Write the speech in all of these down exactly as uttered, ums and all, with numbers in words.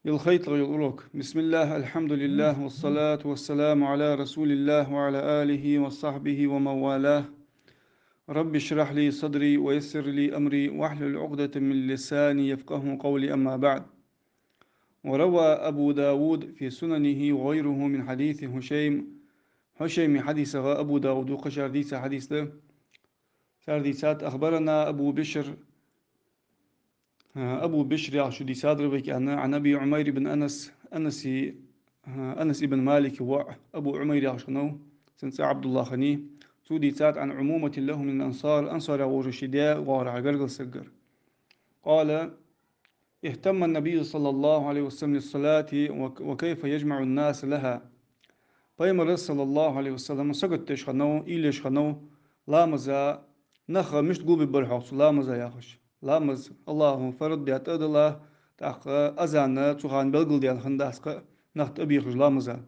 Йолхайтлагӏа йола урок. بسم الله، الحمد لله، والصلاة والسلام على رسول الله وعلى آله وصحبه ومن والاه. رب اشرح لي صدري ويسر لي أمري واحلل عقدة من لساني يفقهوا قولي، أما بعد. وروى أبو داود في سننه وغيره من حديث هشيم. Хушайма хьадисагӏа, Абу Дауда кхычар дийца хьадис да. Цар дийцад: أخبرنا أبو بشر. Абу Бишр яхачо дийцад вайга аьнна, عن أبي عمير بن أنس, Анаси, Анас ибн Малика воӏ Абу Ӏумайр яхаш хиннав, цун цӏи Ӏабдуллахӏ хиннай. Цо дийцад: عن عمومة له من الأنصار, ансарий вожаш да, вагӏарах гаргара саггара. قال: اهتم النبي صلى الله عليه وسلم للصلاة وك-، وكيف يجمع الناس لها. Пайхамар, صلى الله عليه وسلم, сагот деш хиннав, уйла еш хиннав, ламаза нах мишта гулбергба хьогӏ цу ламаза яхаш. Ламаз Аллахӏа фарз даь тӏа а дилла, тӏаккха азан цу хана белгалдаьнна хиннадац-кх, нах тӏабехаш ламаза.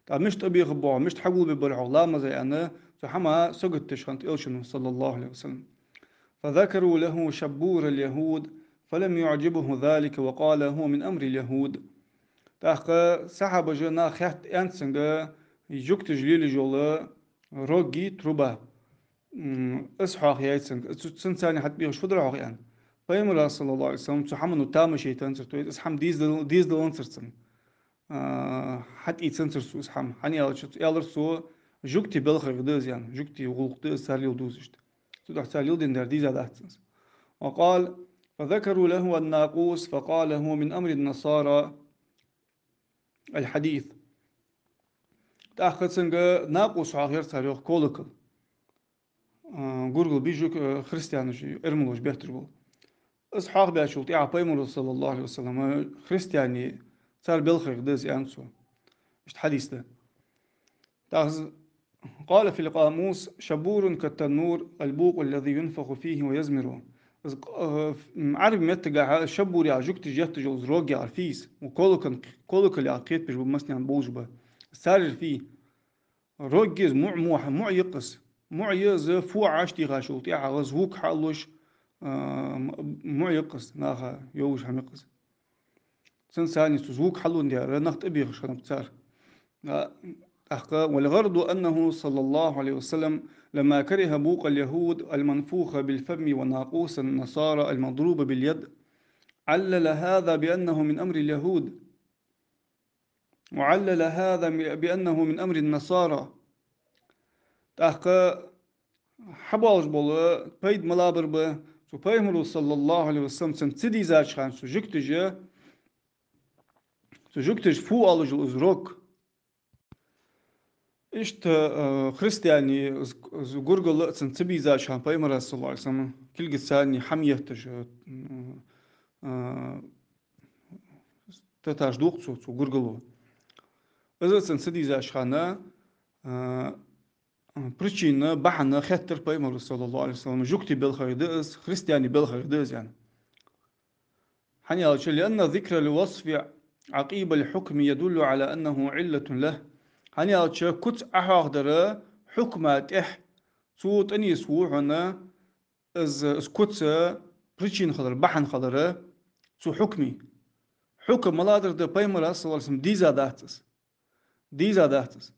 Тӏаккха мишта тӏабехаргба хьогӏ, мишта хьагулбергба хьогӏ ламаза аьнна, цу хӏаман сагот деш хиннад Элчано, صلى الله عليه وسلم. فذكروا له شبور اليهود، فلم يعجبه ذلك، وقال: هو من أمر اليهود. Тӏаккха сахьабаша, наха хаьттад цунга, жугташа лелаеш йола рог, труба. М, из хьоахаяьй цунга. Цу-, цунца цхьана хьатӏабехаш фу дар хьогӏ аьнна. Пайхамара, صلى الله عليه وسلم, цу хӏамано тамаш яйтанзар, то есть из хӏама дезадал-, дезадаланзар цунна. А, хьатӏаийцанзар цо из хӏама. Хӏана аьлча, аьлар цо, жугтий белхаргда из аьнна, жугтий гӏулакх да из, цар леладу из иштта. Цудухьа цар леладенна дар дезадац цунца. وقال: فذكروا له الناقوس، فقال: هو من أمر النصارى. الحديث. Тӏаккха цунга накъус хьоахаяьй цар, йоах, колокол. А, гургал бий жук-, а, христианаша, эрмалоша бетташ бола. Из хьоахабаьчул тӏехьагӏа Пайхамара, صلى الله عليه وسلم, христианий, цар белхаргда из аьннад цо. Иштта хьадис да. Тӏаккха из, قال في القاموس: شبور كالتنور، البوق الذي ينفخ فيه ويزمر. Из, а, м, Ӏарбий меттагахьа шабур яха жугташа етташ йола из рог яхар фий из, укх колокол, колокол яха кхетабеш ба, массанена бовзаш ба. Цар яр фий. Рог я из, муӏ, муӏ, муӏ я-кх из. Муӏ я из, фу Ӏаш дийхачул тӏехьагӏа звук хьалуш, а, м-, муӏ я-кх из, наха йовзаш хӏама я-кх из. Цунца цхьана цу звук хьалун дера, нах тӏабехаш хиннаб цар. А, тӏаккха: والغرض أنه صلى الله عليه وسلم لما كره بوق اليهود المنفوخ بالفم وناقوس النصارى المضروب باليد، علل هذا بأنه من أمر اليهود، وعلل هذا بأنه من أمر النصارى. Тӏаккха хьабоалаш бола пайда малагӏа бар ба, цу Пайхамара, صلى الله عليه وسلم, цунна ца дезача хана цу жугташа, цу жугташа фу оалаш йола из рог. Иштта, а, христианий из, из гургал а цунна ца безача хана Пайхамара, صلى الله عليه وسلم, кулгаца царна хӏама етташ, а, а, таташ дувц цо, цу гургало. Из цунна ца дезача хана, а, причина, бахьан хеттар Пайхамара, صلى الله عليه وسلم, жугтий белхаргда из, христианий белхаргда из аьнна. Хӏана аьлча, لأن ذكر الوصف عقيب الحكم يدل على أنه علة له. Хӏана аьлча, куц Ӏохьоахадар хьукма тӏехьа, цо тӏанийсву хьона из, из куц причина хилар, бахьан хилар цу хьукма. Хьукам малагӏа дар да, Пайхамара, صلى الله عليه وسلم, дезадац из. Дезадац из.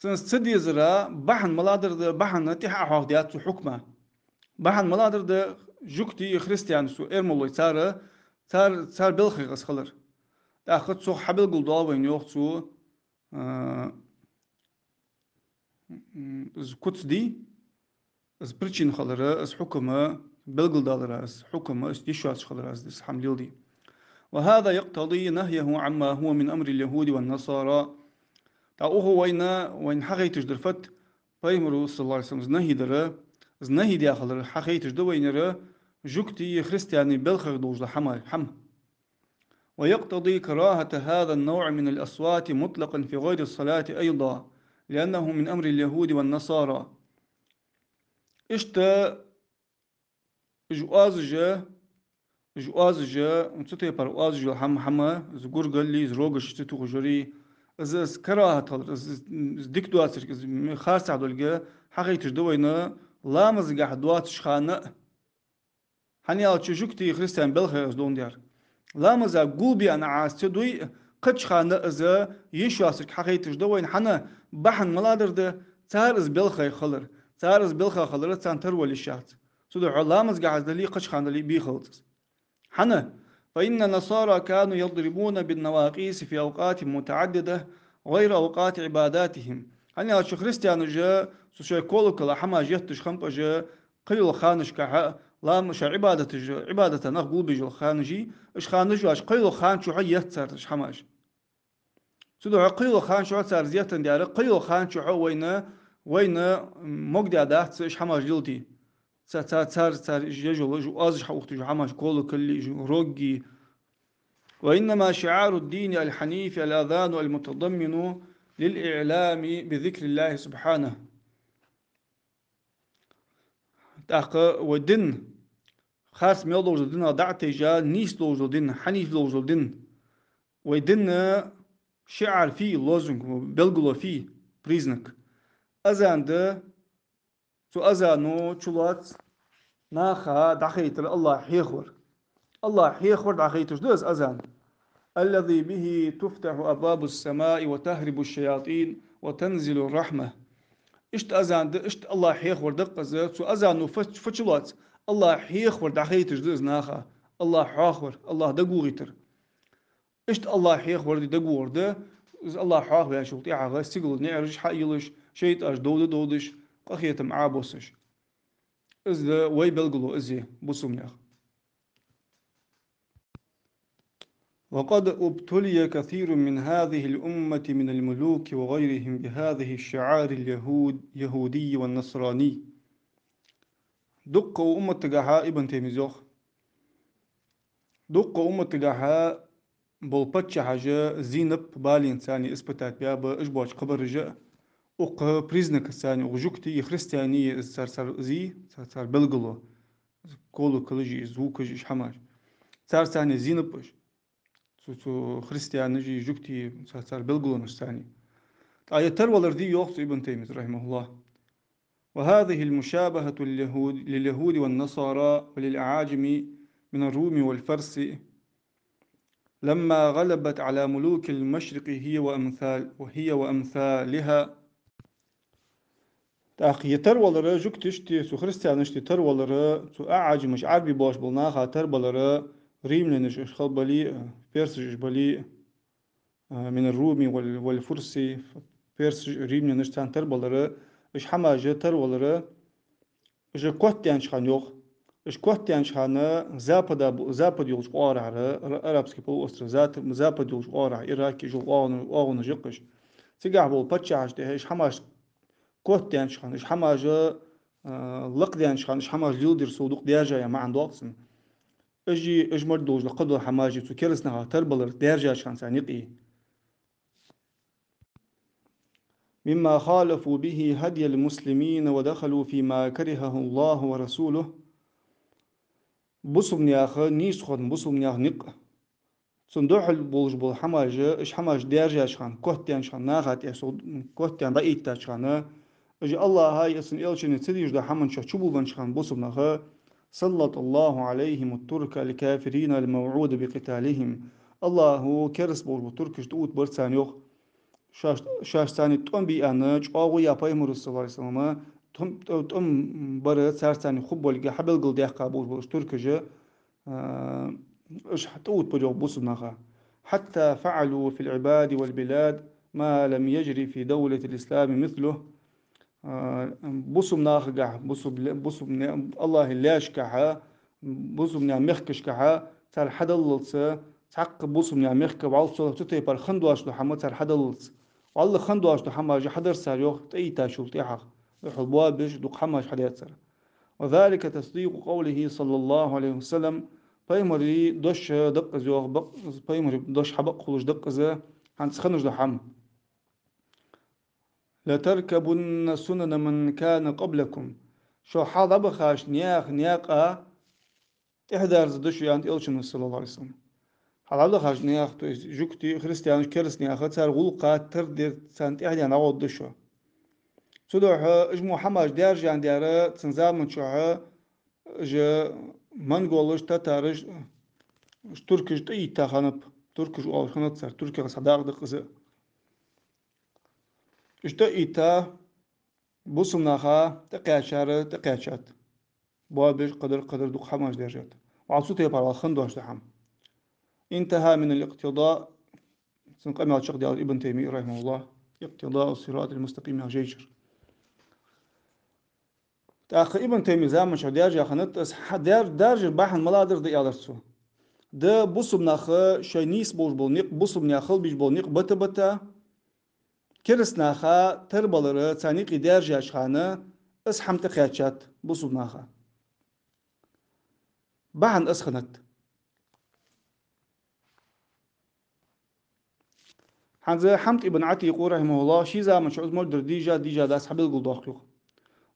Цунца ца дезара бахьан малагӏа дар да, бахьан тӏехьа Ӏохьоахадаьд цу хьукма. Бахьан малагӏа дар да, жугтий, христианий, цу эрмалой, цар, цар, цар белхаргда из хилар. Тӏаккха цох хьабелгалдоал вайна, йоах цо, а, м, из куц дий, из причина хилар, из хьукам белгалдалар, из хьукам, из йиш йоацаш хилар, из, из хӏама леладе. وهذا يقتضي نهيه عما هو من أمر اليهود والنصارى. Тӏаккха укхо вайна, вайна хьахайташ дар фуд, Пайхамара, صلى الله عليه وسلم, из нахьи дар, из нахьи даь хилар хьахайташ да вайна ер, жугтий, христианий белхаргдолаш дола хӏама, хӏама. ويقتضي كراهة هذا النوع من الأصوات مطلقا في غير الصلاة أيضا، لأنه من أمر اليهود والنصارى. Иштта уж оазаш, уж оазаш, цу тайпара оазаш йола хӏама, хӏама, из гургал а, из рогаш цу тухужари, из, из карахӏат хилар, из, из, из дика доацар, из м-, харцахь долга хьахайташ да вайна ламазгахь доацача хана а. Хьана аьлча жугтий, христиан белхаргда из долан дер. Ламаза гулбе аьнна Ӏа из ца дой, кхыча хана из йиш йоацилга хьахайташ да вайна, хӀана, бахьан малагӀа да, цар из белхий хилар, цар из белхий хилар, царна тарвала йиш яц. Цудухьа ламазгахьа из дале, кхыча хана дале бийхалц из. ХӀана? فإن النصارى كانوا يضربون بالنواقيس في أوقات متعددة غير أوقات عباداتهم. ХӀана аьлча христианаша цу шоай колокола хӀамаш етташ, хампӀаш кхыйола ханашкахьа, лам-, шоай Ӏибадаташ, Ӏибадата нах гулбеш йола ханаш, уж ханаш йоацаш кхыйола хана чухьа етт цар уж хӀамаш. Цудухьа кхыйола хана чухьа цар из еттандаь, кхыйола хана чухьа вайна, вайна, м, могадаь дац уж хӀамаш леладе. Ца-, ца-, цар, цар уж еш йола, уж оазаш хьаухаш йола хӀамаш, колоколи, уж рогги. وإنما شعار الدين الحنيف الأذان المتضمن للإعلام بذكر الله سبحانه. ТӀаккха вай дин, харц мел долча динах дӀа а тайжа, нийса долча дин, хьаниф долча дин, вай дина шиӀар фуй, лозунг, белгало фуй, признак? Азан да, цу азано чулоац наха дӀахайтар АллахӀ хьехавар. АллахӀ хьехавар дӀахайташ да из азан. الذي به تفتح أبواب السماء وتهرب الشياطين وتنزل الرحمة. Иштта азан да, иштта АллахӀ хьехавар да-кх из, цу азано фу, фу чулоац, АллахӀ хьехавар дӀахайташ да из наха, АллахӀ хьоахавар, АллахӀ дагавоагӀийтар. Иштта АллахӀ хьехавар да, дагавоагӀар да, из АллахӀ хьоахаваьчул тӀехьагӀа сигала наӀараш хьайийлаш, шайтӀаш довда-довдаш, къахетам Ӏобоссаш. Из да вай белгало, из я бусалба нах. وقد ابتلي كثير من هذه الأمة من الملوك وغيرهم بهذه الشعار اليهود-، اليهودي والنصراني. Дукха умматагахьа, Ибн Таймийс йоах, дукха умматагахьа бола паччахьаша зийнаб, балийна царна испытать баьб, уж боаца кхыбараш а, укх признакаца царна, укх жугтий, христианий, из цар, цар зи, цар, цар белгало, колоколаши, звукаши, уж хӀамаш. Цар царна зийнаб уж. Цу, цу христианаши, жугтий, цар, цар белгалонаш царна. ТӀаккха е тарвалар да, йоах цу Ибн Таймийс, رحمه الله. وهذه المشابهة لليهود، لليهود والنصارى وللأعاجم من الروم والفرس لما غلبت على ملوك المشرق هي وأمثال-، وهي وأمثالها. ТӀаккха е тарвалар, жугташта, цу христианашта тарвалар, цу аӀаджамаш, Ӏарбий боаца бола наха тарвалар, римлянаш уж хила бале а, персаш уж бале а, من الروم وال-، والفرس, персаш, римлянаш, царна тарвалар, уж хӀамаш тарвалар, уж котдаьннача хана, йоах, уж котдаьннача хана запада бу-, запад йолча оагӀорахьара, ара-, Арабский полуостров, зат-, запад йолча оагӀорахьа, Ирак, уж йола оагӀон-, оагӀонаш я-кх уж. Цигахьа бола паччахьашта тӀехьа уж хӀамаш котдаьннача хана, уж хӀамаш, а, лакхдаьннача хана, уж хӀамаш леладер сов дукха даьржа яха маӀан доаккх цун. Уж, уж мара долаш дола кхыдола хӀамаш цу кераста наха тарвалар даьржача хана царна юкъе. مما خالفوا به هدي المسلمين ودخلوا فيما كرهه الله ورسوله. Бусалба наьха, нийсхо, бусалба наьха никъ. Цунна духьал болаш бола хӀамаш, уж хӀамаш даьржача хана, котдаьннача хана, наха тӀехьа сов котдаьнна дӀаэттача хана, уж АллахӀа а, цун элчано а ца дезаш дола хӀаман чу чуболабеннача хана бусалба наха, سلط الله عليهم الترك الكافرين الموعود بقتالهم. АллахӀа кераста болаш бола туркаш тӀаоттабир царна, йоах. Шоаш, шоаш царна тӀом бе аьнна, чӀоагӀо яь Пайхамара, صلى الله عليه وسلم, тӀом, тӀом, тӀом бар цар царна хургболга хьабелгалдаьккха болаш бола уж туркаш, а, уж тӀаоттабир, йоах, бусалба наха. حتى فعلوا في العباد والبلاد ما لم يجر في دولة الإسلام مثله. А, бусалба нахагахьа, бусалба ле-, бусалба не-, АллахӀа лаьшкахьа, бусалба наьха мехкашкахьа цар хьадаллалца, цхьаккха бусалба наьха мехка вӀалла цу, цу тайпара хинна доацаш дола хӀама цар хьадаллалца, вӀалла хинна доацаш дола хӀамаш хьадар цар, йоах, тӀаэттачул тӀехьагӀа. Духьал боабеш дукха хӀамаш хьадаьд цар. وذلك تصديق قوله صلى الله عليه وسلم. Пайхамара дош да-кх из, йоах, бакъ-, Пайхамара дош хьабакъ хулаш да-кх из, хӀанз хиннаш дола хӀама. لتركبن سنن من كان قبلكم. Шо хьалха дӀабахача наьха наькъа тӀехьадерзаргда шо, аьннад элчано, صلى الله عليه وسلم. Хьалха дӀабахача наьха, то есть жугтий, христианаш, кераста наьха, цар гӀулакха тардергда царна тӀехьадена дӀагӀоргда шо. Цудухьа уж мо хӀамаш даьржа даьр цун заман чухьа, уж монголаш, татараш, уж туркаш тӀаийттача хана, туркаш оалаш хиннад цар, туркех схьадакъа да-кх из. Уж тӀаийттача, бусалба наха тӀакхаьчар тӀакхаьчад. Боабеш, кхыдар, кхыдар дукха хӀамаш даьржад. Валлахӏи, цу тайпара валла хинна дош да хӀама. انتهى من الاقتضاء, цун къамаьл чакхдаьлар Ибн Таймия, рахьимахӏуллахӏ, «Икътидаъ ас-сират аль-мустакъим» яхача жайчура. ТӀаккха Ибн Таймия заман чухь даьржа хиннад из, хьа-, даьр-, даьржара бахьан малагӀа дар да аьлар цо. Да бусалба наха шоай нийса болаш бола никъ, бусалба наьха хила безаш бола никъ бита-бита, кераста наха тарбалар царна юкъе даьржача хана, из хӀама тӀакхаьчад бусалба наха. Бахьан из хиннад. ХӀанз Хьамд ибн Ӏатикъо, рахьимахӏуллахӏ, ший заман чухь из мо дар дийжа, дийжа дац, хьабелгалдоаккх юха.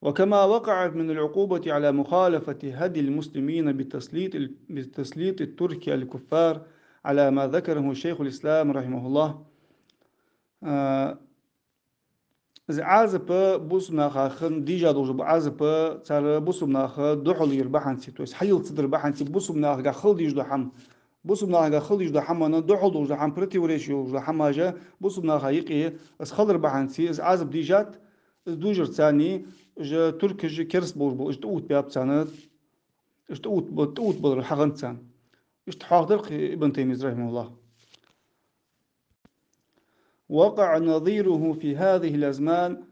وكما وقعت من العقوبة على مخالفة هدي المسلمين بتسليط ال-، بتسليط الترك الكفار على ما ذكره شيخ الإسلام رحمه الله. А, из Ӏазап бусалба наха хинна дийжа долаш ба, Ӏазап цар бусалба наха духьал яр бахьанца, то есть хьаийла ца дар бахьанца, бусалба нахагахьа хила дезаш дола хӀама, бусалба нахагахьа хила дезаш дола хӀаманна духьал долаш дола хӀама, противоречие йолаш дола хӀамаш бусалба наха юкъе из хилар бахьанца, из Ӏазап дийжад, из дийжар царна, уж туркаш кераста болаш бола, уж тӀаоттабаьб царна, уж тӀаотт-, тӀаоттабалар хьахиннад царна. Иштта хьоахадаьд-кх Ибн Таймия, рахьимахӏуллахӏ. وقع نظيره في هذه الأزمان،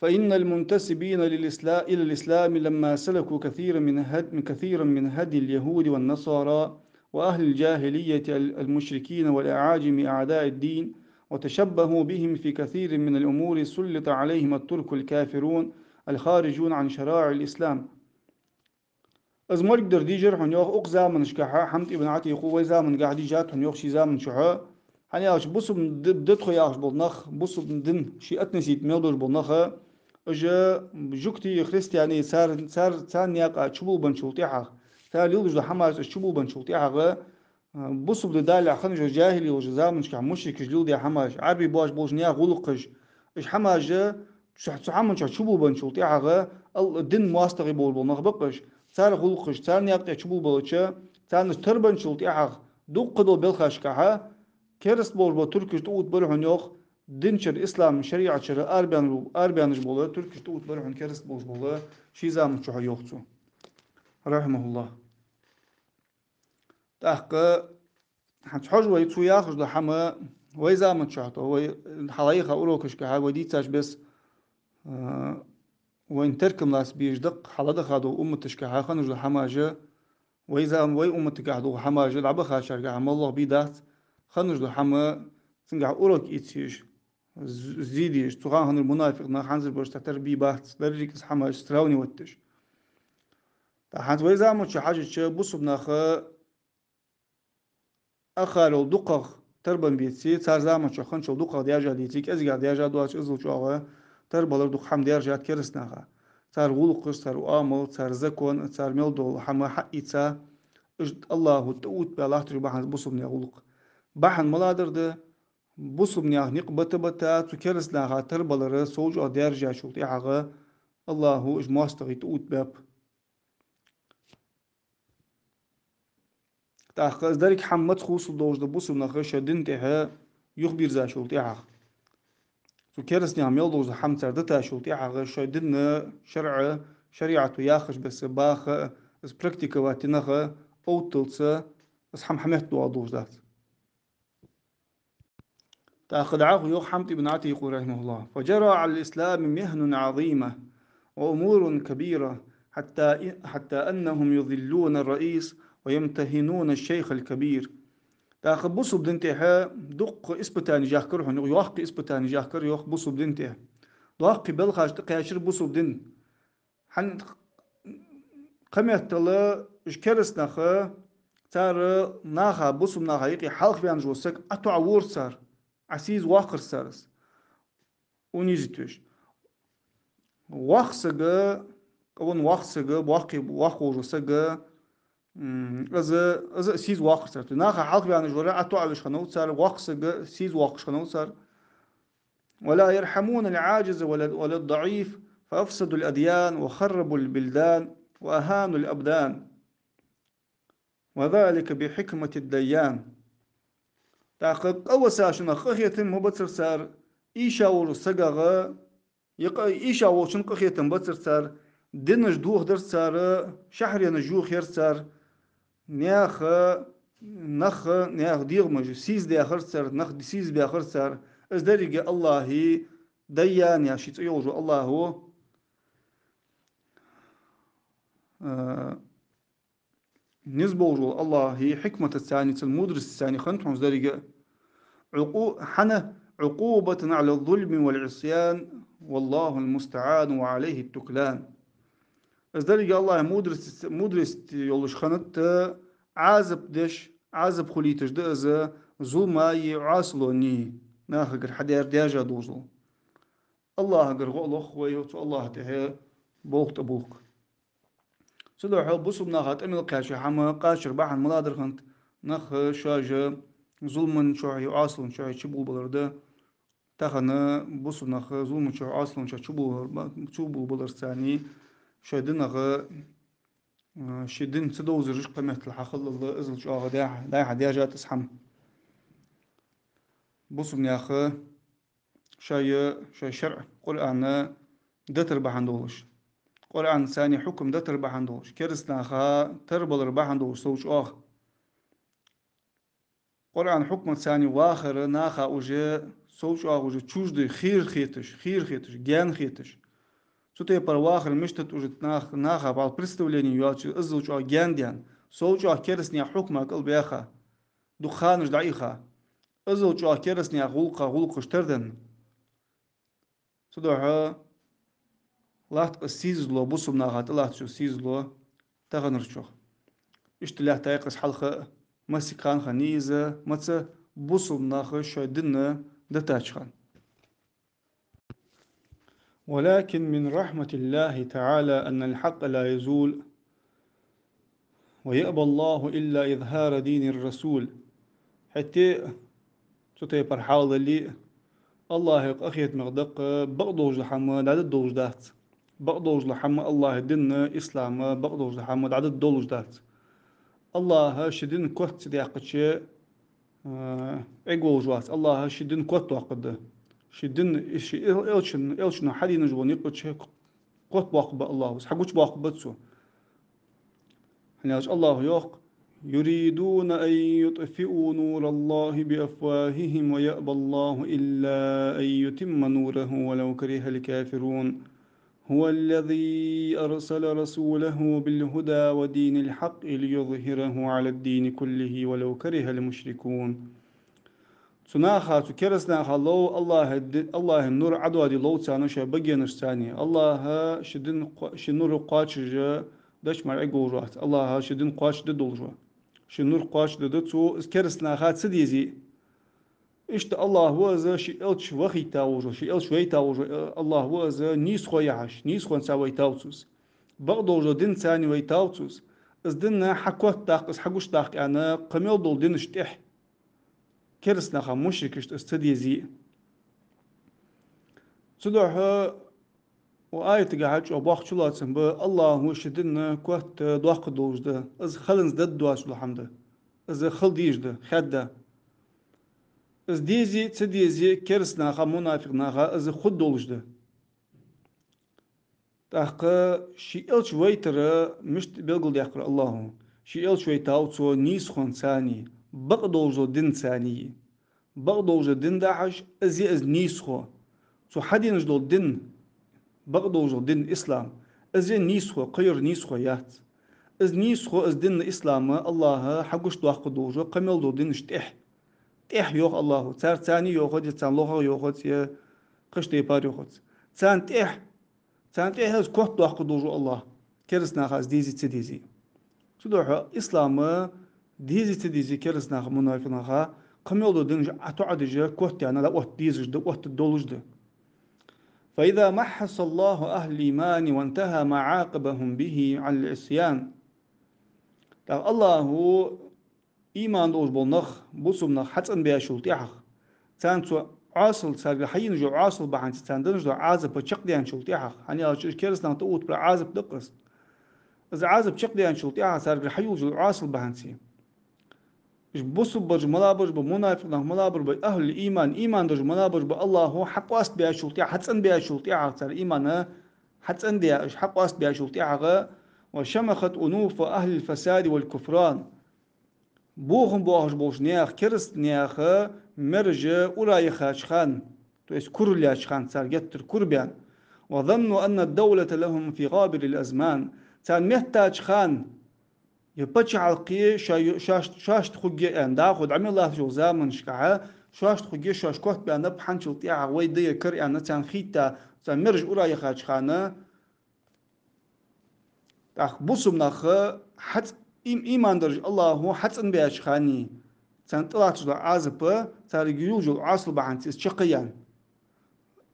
فإن المنتسبين للإسلا-، إلى الإسلام لما سلكوا كثيرا من هد-، من كثيرا من هدي اليهود والنصارى وأهل الجاهلية ال-، المشركين والأعاجم أعداء الدين، وتشبهوا بهم في كثير من الأمور سلط عليهم الترك الكافرون الخارجون عن شرائع الإسلام. Из мо дар дийжар хьона, йоах, укх заманашкахьа, Хьамд ибн Ӏатикъо вай замангахьа дийжад хьона, йоах, ший заман чухьа. ХӀана аьлча бусалба д-, д-, датхо яхаш бола нах, бусалба дин ший относить мел долаш бола нах, уж жугтий, христианий, цар, цар, царна наькъа чубулбенначул тӀехьагӀа, цар леладеш дола хӀамаш уж чубулбенначул тӀехьагӀа, а, бусалба ди далехьа хинна уж жахӀилий йолча заманашкахьа мушрикаш леладаь хӀамаш, Ӏарбий боацаш болча наьха гӀулакхаш, уж хӀамаш, цу, цу хӀаман чу чубулбенначул тӀехьагӀа, ал-, дин моастагӀий болаш бола нах ба-кх уж, цар гӀулакхаш, цар наькъа тӀа чубулбелча, царна уж тарбенначул тӀехьагӀа, дукха дола белхашкахьа, кераста болаш бола туркаш тӀаоттабир хьона, йоах, динчара, ислам шариӀатчара арабаьнна-, арабаьннаш бола туркаш тӀаоттабир хьона кераста болаш бола ший заман чухьа, йоах цо, рахьимахӀуллахӀ. ТӀаккха хӀанз хьожа вай цо яхаш дола хӀама, вай заман чухь, то вай хьалха яьха урокашкахьа вай дийцача беса, а, вайна теркам лаца безаш да-кх хьалха даьха долча умматашкахьа хиннаш дола хӀамаш, вай зам-, вай умматагахьа дола хӀамаш дӀабахачаргахьа моллагӀа бе дац, хиннаш дола хӀама, цунгахьа урок эца езаш, з-, зе дезаш, цу хана хиннар мунафикъ нах, хӀанзарбараш цхьатарра бе бац, деррига из хӀамаш сравнивать деш. ТӀаккха хӀанз вай заман чу хьажача, бусалба наха ахарел дукхагӀа тарбан беце, цар заман чу хинначул дукхагӀа даьржа деце, кӀезигагӀа даьржа доацаш, иззал чӀоагӀа тарбалар дукха хӀама даьржад кераста наха. Цар гӀулакхаш, цар оамал, цар закон, цар мел дола хӀама хьаийца, уж АллахӀа тӀаоттабаь латташ ба хӀанз бусалба наьха гӀулакх. Бахьан малагӀа дар да, бусалба наьха никъ бита-бита, цу кераста наха тарбалар сов чӀоагӀа даьржачул тӀехьагӀа АллахӀа уж моастагӀий тӀаоттабаьб. ТӀаккха из деррига хӀама маца хувцалуш долаш да бусалба нах шоай дина тӀехьа юхабирзачул тӀехьагӀа. Цу кераста наьха мел долаш дола хӀама цар дитачул тӀехьагӀа шоай дина, шарӀа, шариӀато яхача беса баха, из практиковать динах отталца, из хӀама хьаметтадоагӀаргдолаш дац. ТӀаккха дӀахо йоах Хьамд ибн Ӏатикъо, рахьимахӀуллахӀ: فجرى على الإسلام محن عظيمة وأمور كبيرة حتى، حتى أنهم يذلون الرئيس ويمتهنون الشيخ الكبير. ТӀаккха бусалба дина тӀехьа дукха испытанеш яхкар хьона, йоах, йоккха испытанеш яхкар, йоах, бусалба дина тӀехьа. Доккхий белхаш тӀакхаьчар бусалба дина. ХӀанз кхыметтел уж кераста нах, цар наха, бусалба наха юкъе хьалхаваьнна вола саг ӀотоӀавора цар, Ӏа сийза воаккхар цар из, унизить веш. Воккха саг, къавенна воккха саг, воккхий, воккха волаш вола саг, м, из, из сийза воаккхар цар. Наха хьалхаваьнна вар ӀотоӀавеш хиннав цар, воккха саг сийза воаккхаш хиннав цар. ولا يرحمون العاجز ولا، ولا الضعيف، فأفسدوا الأديان وخربوا البلدان وأهانوا الأبدان. وذلك بحكمة الديان. ТӀаккха къа висача нах къахетам ма бацар цар, ийша волча сагагӀа, е къа-, ийша волчун къахетам бацар цар, динаш дохадар цар, шахьаренаш йохаяр цар, наьха, наха, наьха дегӀамаш сийза даьхар цар, нах сийза баьхар цар, из деррига АллахӀа, Дайян яха ший цӀи йолаш вола АллахӀа, а, низ болаш вола АллахӀа хьикматаца, цун мудростаца хиннад хьона из деррига а. عقو-، хӀана? عقوبة على الظلم والعصيان، والله المستعان وعليه التكلان. Из деррига АллахӀа мудрость, мудрость йолаш хиннад, Ӏазап деш, Ӏазап хулийташ да из зулмаи Ӏаьсалони, нахагара хьадаьр даьржа долаш дола. АллахӀагара гӀо лох вай, цу АллахӀа тӀехьа болх тӀабулх. Цудухьа бусалба наха тӀа мел кхаьча хӀама къачар бахьан малагӀа дар хиннад, нах шоаш зулман чухь, Ӏаьсалон чухь чубулбалар да. Тахан бусалба нах зулман чухь, Ӏаьсалон чухь чубулбалар, чубулбаларца царна шоай динах, а, ший дин ца довзараш кхы меттел хьахиллал, иззал чӀоагӀа дӀа-, дӀа-хьа даьржад из хӀама. Бусалба наьха шоай, шоай шарӀ, Къуръан дитар бахьан долаш, Къуръанца царна хьукам дитар бахьан долаш, кераста наха тарбалар бахьан долаш сов чӀоагӀа. Къуръан хьукмаца царна вахар наха уже сов чӀоагӀа уже чуждый, хийра хеташ, хийра хеташ, гаьна хеташ. Цу тайпара вахар мишта да уже нах-, наха бӀарга представлени йоацаш, иззал чӀоагӀа гаьна даьнна, сов чӀоагӀа кераста наьха хьукма кӀал баьха, дукха ханаш дӀаийха, иззал чӀоагӀа кераста наьха гӀулакха, гӀулакхаш тарденна. Цудухьа латт-кх из сийзазло, бусалба наха тӀалаттача сийзазло таханарчох. Иштта лаьттай-кх из хьалха а, массе а хана хиннай из, маца, бусалба наха шоай дин дитача хана. ولكن من رحمة الله تعالى أن الحق لا يزول، ويأبى الله إلا إظهار دين الرسول. ХӀаьта а, цу тайпара хьал дале а, АллахӀа къахетамах да-кх, бакъдолаш дола хӀама дӀадоалаш дац. Бакъдолаш дола хӀама, АллахӀа дин, ислам, бакъдолаш дола хӀама дӀадоалаш дац. АллахӀа ший дин кот ца даьккхача, а, Ӏергволаш вац. АллахӀа ший дин кот доаккхаргда. Ший дин, ший эл-, элчан-, элчано хьадийнаш бола никъ чу кот боаккхаргба АллахӀа, хьагучабоаккхаргба цо. ХӀана аьлча АллахӀа йоах: يريدون أن يطفئوا نور الله بأفواههم ويأبى الله إلا أن يتم نوره ولو كره الكافرون. هو الذي أرسل رسوله بالهدى ودين الحق ليظهره على الدين كله ولو كره المشركون. Цу наха, цу кераста наха лов АллахӀа ди-, АллахӀа нур Ӏодоаде лов царна шоай багенашца царна. АллахӀа ший дин кхо-, ший нур кхоачашдеш мара Ӏергволаш вац. АллахӀа ший дин кхоачашдергдолаш ва. Ший нур кхоачашдергда цо, из кераста наха ца дезе. Иштта АллахӀ ва из ший элча вахийта волаш, ший элча вайта волаш, АллахӀ ва из нийсхо яхьаш, нийсхонца вайтав цо из. Бакъдолаш дола дин царна вайтав цо из. Из дин хьакот даккха, из хьагучадаккха аьнна, кхы мел дола динаш тӀехьа. Кераста наха, мушрикашта из ца дезе. Цудухьа укх аятагахьа чӀоагӀа боккха чулоацам ба, АллахӀа ший дин кот доаккхаргдолаш да, из хиланза дергдоацаш дола хӀама да, из хила дезаш да, хадда. Из дезе, ца дезе, кераста наха, мунафикъ наха из хургдолаш да. ТӀаккха ший элча вайтар мишта белгалдаьккхар АллахӀа? Ший элча вайтав цо нийсхонца царна, бакъдолаш дола динца царна. Бакъдолаш дола дин дахьаш, из я из нийсхо. Цо хьадийнаш дола дин, бакъдолаш дола дин, ислам, из я нийсхо, кхыйола нийсхо яц. Из нийсхо, из дин, ислам АллахӀа хьагучадоаккхаргдолаш ва кхы мел дола динаш тӀехьа. ТӀехьа йоах АллахӀа. Цар царна йоахац, е царна лохагӀа йоахац, е кхыча тайпара йоахац. Царна тӀехьа, царна тӀехьа из кот доаккхаргдолаш ва АллахӀ, кераста наха из дезе, ца дезе. Цудухьа ислам дезе, ца дезе, кераста наха, мунафикъ наха кхы мел дола динаш ӀотоӀадеш, кот даьнна дӀаотта дезаш да, оттаргдолаш да. فإذا محص الله أهل الإيمان وانتهى ما عاقبهم به على العصيان. ТӀаккха АллахӀа иман долаш бола нах, бусалба нах хьацӀенбаьчул тӀехьагӀа, царна цо Ӏоасал, царгара хьаенна йола Ӏоасал бахьанца, царна денна дола Ӏазап чакхдаьнначул тӀехьагӀа, хӀана аьлча уж кераста нах тӀаоттабар Ӏазап да-кх из. Из Ӏазап чакхдаьнначул тӀехьагӀа, царгара хьаенна йола Ӏоасал бахьанца, Уж бусалба бараш мала бараш ба, мунафикъ нах мала бараш ба, ахӀлул иман, иман дараш мала бараш ба, АллахӀо хьакъоастабаьчул тӀехьагӀа, хьацӀенбаьчул тӀехьагӀа, цар иман хьацӀендаь, уж хьакъоастабаьчул тӀехьагӀа, وشمخت أنوف أهل الفساد والكفران. Бохам боахаш болча наьха, кераста наьха мераж ура яхача хана, то есть курал яьча хана, цар геттара кура баьнна. وظنوا أن الدولة لهم في غابر الأزمان. Царна меттача хана, е паччахьалкхе шоай-, шоаш-, шоашта хургья аьнна, дӀахо дӀа мел латташ йолча заманашкахьа, шоашта хургья, шоаш котбаьннаб, хӀанзчул тӀехьагӀа вай да е кара аьнна, царна хийтта, царна мераж ура яхача хана, тӀаккха бусалба нах хьацӀ-, им-, иман дараш АллахӀо хьацӀенбаьча хана, царна тӀалатташ дола Ӏазап, цаьрга юлаш йола Ӏоасал бахьанца из чакхъяьннай.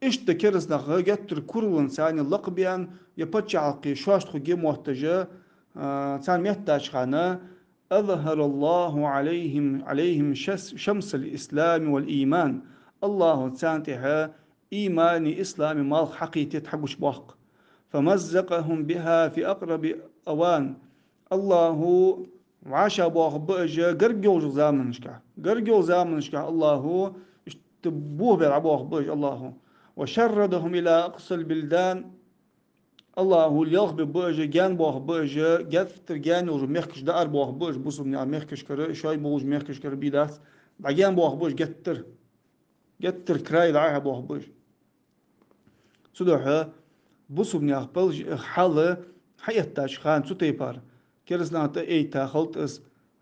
Иштта кераста нах геттара куралца царна лакхабаьнна, е паччахьалкхе шоашта хургья моттаж, а, царна меттача хана, أظهر الله عليهم، عليهم شس-، شمس الإسلام والإيمان. АллахӀо царна тӀехьа имани, ислами малх хьакхийтта, хьагучабоаккх. فمزقهم بها في أقرب أوان. АллахӀо вӀашагӀбоахаргба уж гарга йолча заманашкахь. Гарга йолча заманашкахь АллахӀо иштта бохабаь дӀабоахаргба уж АллахӀо. وشردهم إلى أقصى البلدان. АллахӀо лелхабергба уж, гаьнабоахаргба уж, геттара гаьна йолча мехкашка дӀаарабоахаргба уж, бусалба наьха мехкашкара, шоай болча мехкашкара бе дац, дӀагаьнабоахаргба уж геттара. Геттара край дӀа-хьа боахаргба уж. Цудухьа бусалба наьха палж-, хьал хьаэттача хана цу тайпара, кераста наха тӀаэттача хана,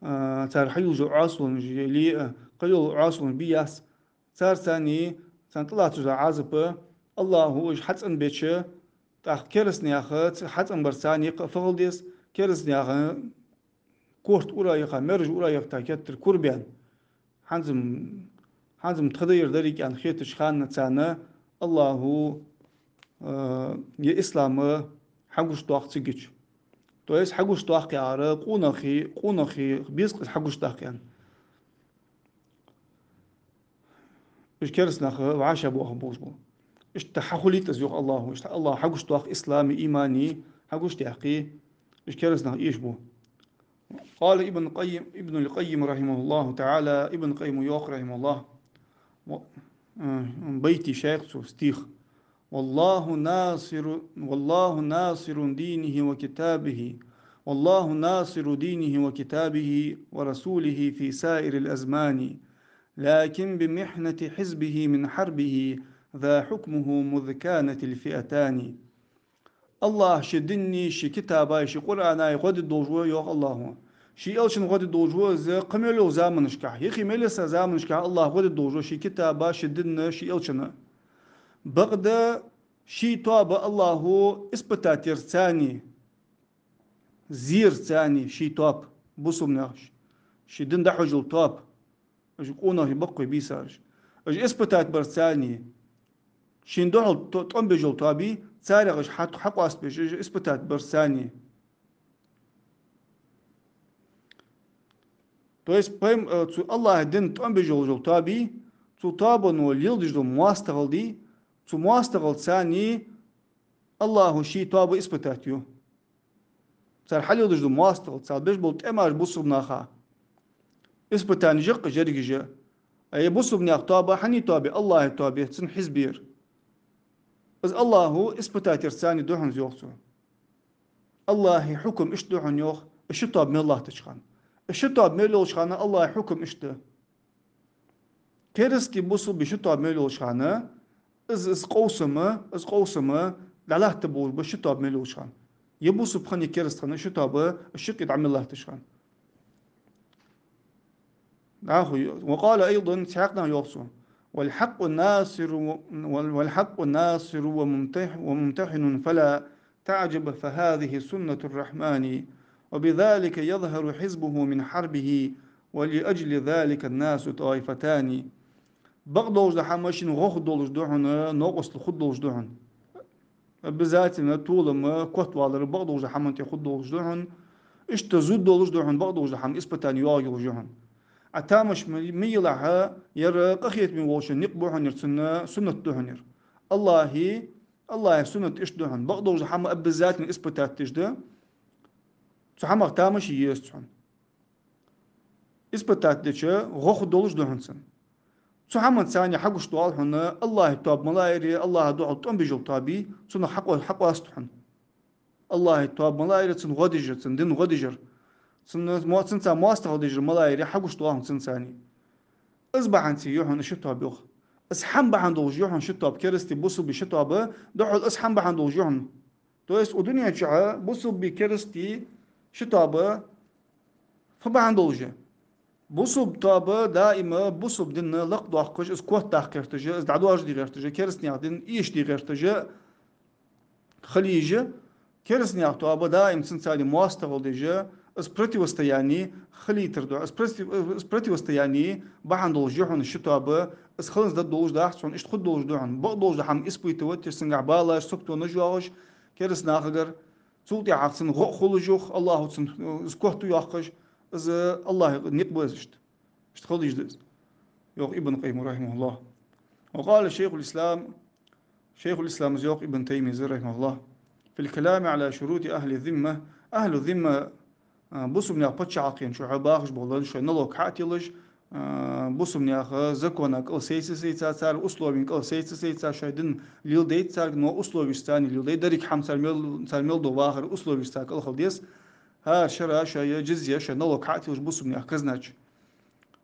а, цар хьаюлаш йола Ӏоасалонаш е ле а, кхыйола Ӏоасалонаш бе яц, цар царна, царна тӀалатташ дола Ӏазап, АллахӀо уж хьацӀенбеча, тӀаккха кераста наьха ц-, хьацӀенбар царна кхы а фу хила деза, кераста наьха корта ура яха, мераж ура яхийта, геттара кура баьнна. ХӀанз-м, хӀанз-м тха дар дарий аьнна хетача хана царна АллахӀо, а, е ислам хьагучадоаккх цигача. То есть хьагучадоаккх яхар къонахий, къонахий беза-кх из хьагучадаккха аьнна. Уж кераста нах вӀашагӀбоахаргболаш ба. Иштта хьахулийта из, йоах АллахӀо, иштта АллахӀо хьагучадоаккх ислами, имани, хьагучадаьккхе, уж кераста нах эшаш ба. قال ابن القيم، ابن القيم رحمه الله تعالى, Ибн Къаййима йоах, رحمه الله, ва-, э, байт, шайх цо, стих: والله ناصر، والله ناصر دينه وكتابه، والله ناصر دينه وكتابه ورسوله في سائر الأزمان، لكن بمحنة حزبه من حربه ذا حكمه مذ كانت الفئتان. АллахӀ ший динни, ший китабаи, ший Къуръанай гӀо дергдолаш ва, йоах АллахӀо. Ший элчанна гӀо дергдолаш ва из кхы мел йолча заманашкахь. Юхе мел йисача заманашкахь АллахӀ гӀо дергдолаш ва ший китаба, ший динна, ший элчанна. Бакъда ший тоаба АллахӀо испытать яр царна, зер царна ший тоаба, бусалба нах, ший дин дӀахьош йола тоаба. Уж къонахий ба-кх вай бийсараш. Уж испытать бар царна. Шийна духьал то-, тӀом беш йола тоабий, царех уж хьат-, хьакъоастабеш, уж испытать бар царна. То есть, пайм-, э, цу АллахӀа дина тӀом беш йола тоабий, цу тоабано леладеш дола моастагӀал дий, цу моастагӀал царна АллахӀо ший тоаба испытать ю. Цар хьалеладеш дола моастагӀал, цар беш бола тӀемаш бусалба наха. Испытани жакъа жеригиже. А е бусалба наьха тоаба хьанна тоаба? АллахӀа тоаба, цун хьизбера. Из АллахӀо испытать яр царна да хьона, йоах цо. АллахӀа хьукам иштта да хьона, йоах, из ши тоаба мел латтача хана. Из ши тоаба мел йолча хана АллахӀа хьукам иштта да. Керастеи бусалбеи ши тоаба мел йолча хана, из, из къовсам, из къовсам дӀалаттаргболаш ба ши тоаба мел йолча хана. Е бусалба хинна, е кераста хинна, ши тоаба, ши къи дӀа мел латтача хана. ДӀахо, وقال أيضا, цхьаькханахьа йоах цо: والحق ناصر و-، وال-، والحق ناصر وممتح-، وممتحن، فلا تعجب، فهذه سنة الرحمن، وبذلك يظهر حزبه من حربه، ولأجل ذلك الناس طائفتان. Бакъдолаш дола хӀама шийна гӀо хургдолаш да хьона, новкъостал хургдолаш да хьона. Обязательно толам, котвалар бакъдолаш дола хӀаман тӀа хургдолаш да хьона. Иштта зув долаш да хьона, бакъдолаш дола хӀама испытани йоагӀаш да хьона. А тамаш ма, ма йилахь, ер къахетаме волча никъ ба хьона ер, цун суннат да хьона ер. АллахӀа АллахӀа суннат иштта да хьона. Бакъдолаш дола хӀама обязательно испытать деш да. Цу хӀамах тамаш е езац хьона. испытать дича, гӀо хургдолаш да хьона цунна. Цу хӀаманца царна хьагуш доагӀа хьона АллахӀа тоаба ма лайри, АллахӀа духьал тӀом бижал тоаба, цунах хьакъо-, хьакъоаст хьона. АллахӀа тоаба ма лайри, цун гӀо дижар, цун дина гӀо дижар. Цун мо-, цунца моастагӀал дижар ма лайри, хьагуш доагӀа хьона цунна царна. Из бахьанца я хьона ши тоаба, йоах. Из хӀама бахьан долаш я хьона ши тоаба, керастий, бусалба ши тоаба, духьал из хӀама бахьан долаш я хьона. То есть, укх дунен чухь бусалба, керастий ши тоаба фу бахьан долаш я? Бусалба тоаба даим бусалба дина лакхдоаккхаш, из котдаккха гӀерташ, из дӀадожаде гӀерташ, керастий наьха дин эшаде гӀерташ хила еза. Керастий наьха тоаба даим цунца царна моастагӀал деш, из противостояние хилийтар да. Из против-, из противостояние бахьан долаш я хьона ши тоаба, из хиланза даргдолаш дац хьона, иштта хургдолаш да хьона. Бакъдолаш да хӀама испытывать деш, цунгахь балаш, саготонаш йоагӀаш, керастий нахагара, цул тӀехьагӀа цунна гӀо хулаш, йоах, АллахӀа цунна, э, из котду йоаккхаш, из АллахӀа никъ ба из иштта. Иштта хила дезаш да из, йоах Ибн Къаййима, рахьимахӀуллахӀ. وقال شيخ الإسلام, шайхул-ислам из йоах Ибн Таймийяс, рахьимахӀуллахӀ, في الكلام على شروط أهل الذمة, ахӀлу зимма, а, бусалба наьха паччахьалкхен чухь бахаш бола, шоай налог хьа а тиллаш, а, бусалба наьха законаца кӀал сайца-сайца, цар условеца кӀал сайца-сайца, шоай дин леладайта царга, но условешца царна леладайта, деррига хӀама цар мел, цар мел дола вахара условешца цар кӀал хила деза. ХӀара шера шоай джизья, шоай налог хьа а тиллаш бусалба наьха казначе.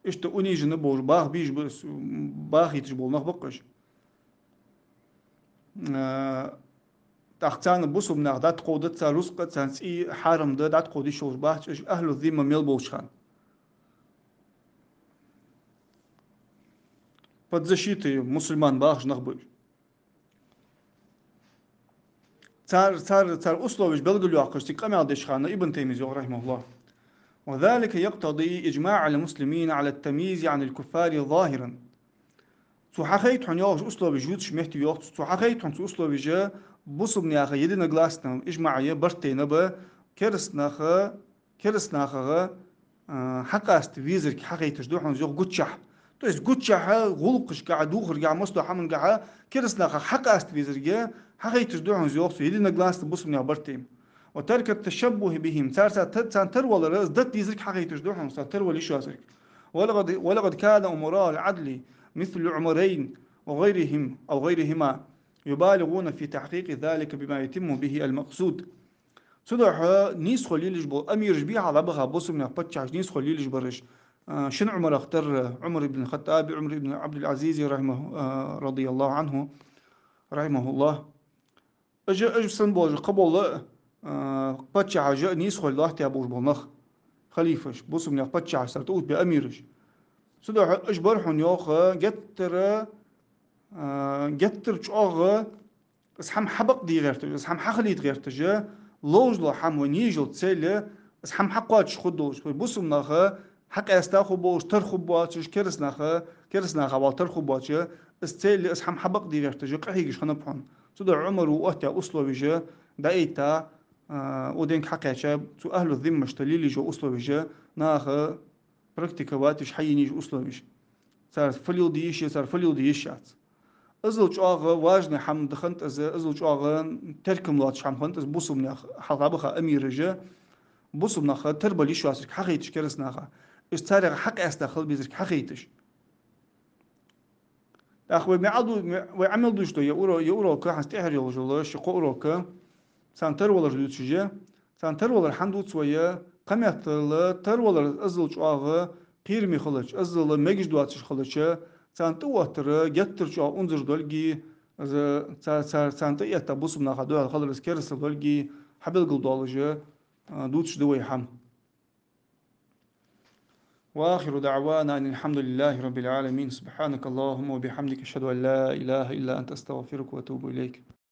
Иштта униженно болаш, баха бийжа ба-, бахийташ бола нах ба-кх уж. А, тӀаккха царна бусалба наха дӀатӀакховдац цар рузкъа, царна цӀий хьарам да, дӀатӀакховда йиш йолаш бац уж, ахӀлу зимма мел болча хана. Под защитой мусульман бахаш нах ба уж. Цар, цар, цар условеш белгалйоаккхаш, цига къамаьл деча хана Ибн Таймийяс йоах, рахьимахӀуллахӀ: وذلك يقتضي إجماع المسلمين على التمييز عن الكفار ظاهرا. Цо хьахайт хьона, йоах, условеш ювцаш метте, йоах цо, цо хьахайт хьона цу условеша бусалба наьха единогласно, ижмаӀ я, барт тайна ба, керастий наха, керастий нахагара, а, хьакъаста везарг хьахайташ да хьона из, йоах, гучахь. То есть гучахь гӀулакхашкахь, дувхаргахь, массадолча хӀамангахь керастий нахах хьакъаста везарг хьахайташ да хьона из, йоах цо, единогласно бусалба наьха барт тайна. وترك التشبه بهم, царца та-, царна тарвалар, из дита дезарг хьахайташ да хьона, царна тарвала йиш йоацарг. ولقد، ولقد كان أمراء العدل مثل العمرين وغيرهم أو غيرهما يبالغون في تحقيق ذلك بما يتم به المقصود. Цудухьа нийсхо лелаеш бола амираш бий хьалха баха, бусалба наьха паччахьаш, нийсхо лелаеш бараш, а, шин Ӏумарах тара, Ӏумар ибн Хаттаби, Ӏумар ибн Ӏабдул-Ӏазизи, рахьимахӀу-, а, радияллахӀу Ӏанху, рахьимахӀуллахӀ. Уж, уж санна болаш кхыбола, а, паччахьаш нийсхо лелаш латташ болаш бола нах, халифаш, бусалба наьха паччахьаш, цар тӀаоттабаь амираш. Цудухьа уж бар хьона, йоах, геттара, а, геттара чӀоагӀа из хӀама хьабакъде гӀерташ, из хӀама хьахилийта гӀерташ, ловш дола хӀама вай нийсъяла цель, из хӀама хьакхоачаш хургдолаш, вай бусалба нах хьакъаьста хургболаш, тара хургбоацаш, керастий наха, керастий наха вала тара хургбоацаш, из цель, из хӀама хьабакъде гӀерташ къахьегаш хиннаб хьона. Цудухьа Ӏумара оттаяь условеш дӀаэтта, а, уденга хьакхаьча, цу ахӀлу зиммашта лелаеш йола условеш наха практиковать деш хьаенна йиш я условеш. Цар фу леладе йиш я, цар фу леладе йиш яц. Иззал чӀоагӀа важный хӀама да хиннад из, иззал чӀоагӀа теркам лоацаш хӀама хиннад из бусалба наьха хьалха баха амираш, бусалба наха тарвала йиш йоацарг хьахайташ керастий наха. Уж царех хьакъаьста хила безарг хьахайташ. ТӀаккха вай маӀал ду-, вай Ӏамал дувцаш дола ер уро-, ер урок, хӀанз тӀехьара йолаш йола ши-кхо урок, царна тарвалар дувцаш я. Царна тарвалар хӀана дувц вай? Кхыметтел тарвалар иззал чӀоагӀа кхераме хилча, иззал мегаш доацаш хилча, царна тӀаоттар геттара чӀоагӀа унзара долга, из ца-, ца-, царна тӀаэтта бусалба наха духьал хилар из керастал долга хьабелгалдоалаш, а, дувцаш да вай хӀама. وآخر دعوانا أن الحمد لله رب العالمين. سبحانك اللهم وبحمدك، أشهد أن لا إله إلا أنت، أستغفرك وأتوب إليك.